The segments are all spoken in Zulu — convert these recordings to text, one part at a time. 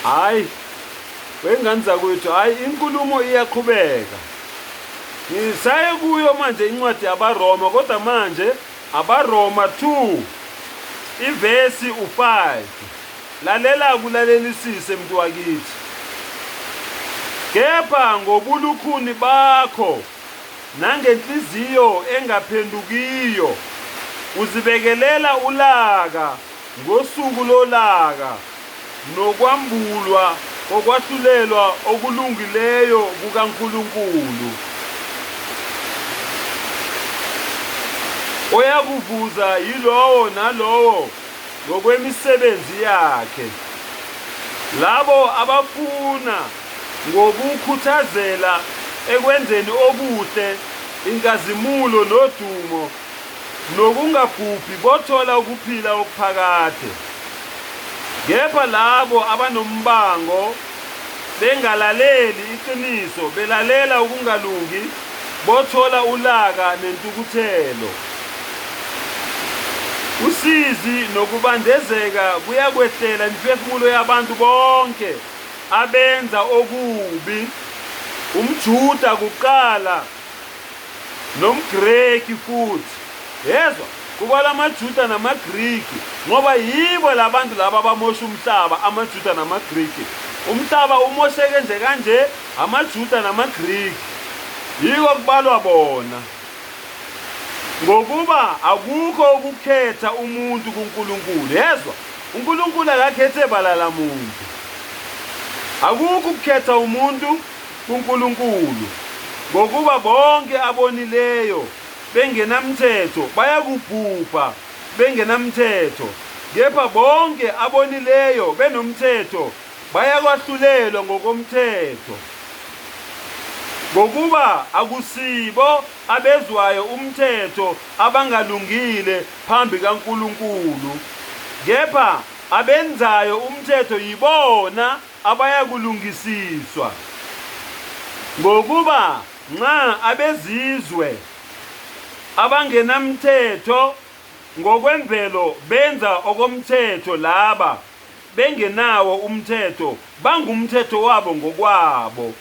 Hayi wengane zakwethu, hayi inkulumo iyaqhubeka. Ngisaye kuyo manje incwadi yabaRoma, kodwa manje abaRoma 2 ivesi u5. Lalela kulalelisise mntu wakithi. Kepha ngobulukhuni bakho nangenhliziyo engaphendukiyo uzibekelela ulaka ngosuku lolaka nokwambulwa kokwahlulelwa okulungileyo kukaNkulunkulu, oyakuvuza yilowo nalowo ngokwemisebenzi yakhe. Labo abafuna ngokukhuthazela ekwenzeni okuhle inkazimulo nodumo nokungabhubhi bothola ukuphila okuphakade. Kepha labo abanombango bengalaleli iqiniso belalela ukungalungi bothola ulaka nentukuthelo. Usizi nokubandezeka kuyakwehlela imiphefumulo yabantu bonke abenza okubi, umJuda kuqala nomGreki futhi. Yezwa, kubala amaJuda namaGriki ngoba yibo labantu laba abamosha umhlaba, amaJuda namaGriki. Umhlaba umosheke nje kanje amaJuda namaGriki. Yiko kubalwa bona. Ngokuba akukho ukukhetha umuntu kuNkulunkulu. Yezwa, uNkulunkulu akakhethe bala lamuntu. Akukho ukukhetha umuntu kuNkulunkulu, ngokuba bonke abonileyo bengenamthetho bayakubhubha bengenamthetho, kepha bonke abonileyo benomthetho bayakwahlulelwa ngokomthetho. Ngokuba akusibo abezwayo umthetho abangalungile phambi kaNkulunkulu, kepha abenzayo umthetho yibona abayakulungisiswa. Ngokuba nxa abezizwe abangenamthetho ngokwemvelo benza okomthetho laba bengenawo umthetho bangumthetho wabo ngokwabo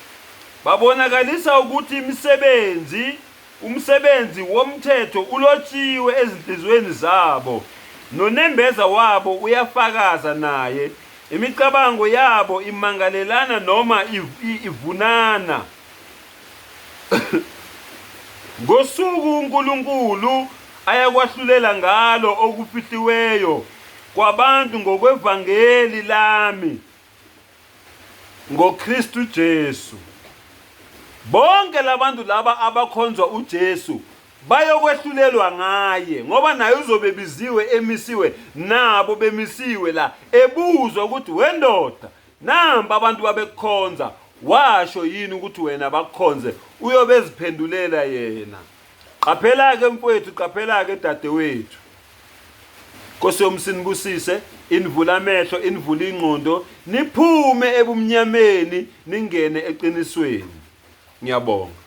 babonakalisa ukuthi imisebenzi Umsebenzi womthetho ulotshiwe ezinhliziyweni zabo, nonembeza wabo uyafakaza naye. Imicabango yabo imangalelana noma ivunana. Ngosuku uNkulunkulu ayakwahlulela ngalo okufihliweyo kwabantu ngokwevangeli lami, ngoKristu Jesu. Bonke labantu laba abakhonzwa uJesu bayokwehlulelwa ngaye ngoba naye uzobe biziwe emisiwe nabo bemisiwe la ebuzwa ukuthi wendoda namba abantu babekukhonza washo yini ukuthi wena bakukhonze uyobe eziphendulela yena qaphela-ke mfowethu qaphela-ke dadewethu Nkosi yomusa inibusise, inivule amehlo, inivule ingqondo, niphume ebumnyameni ningene eqinisweni. Ngiyabonga.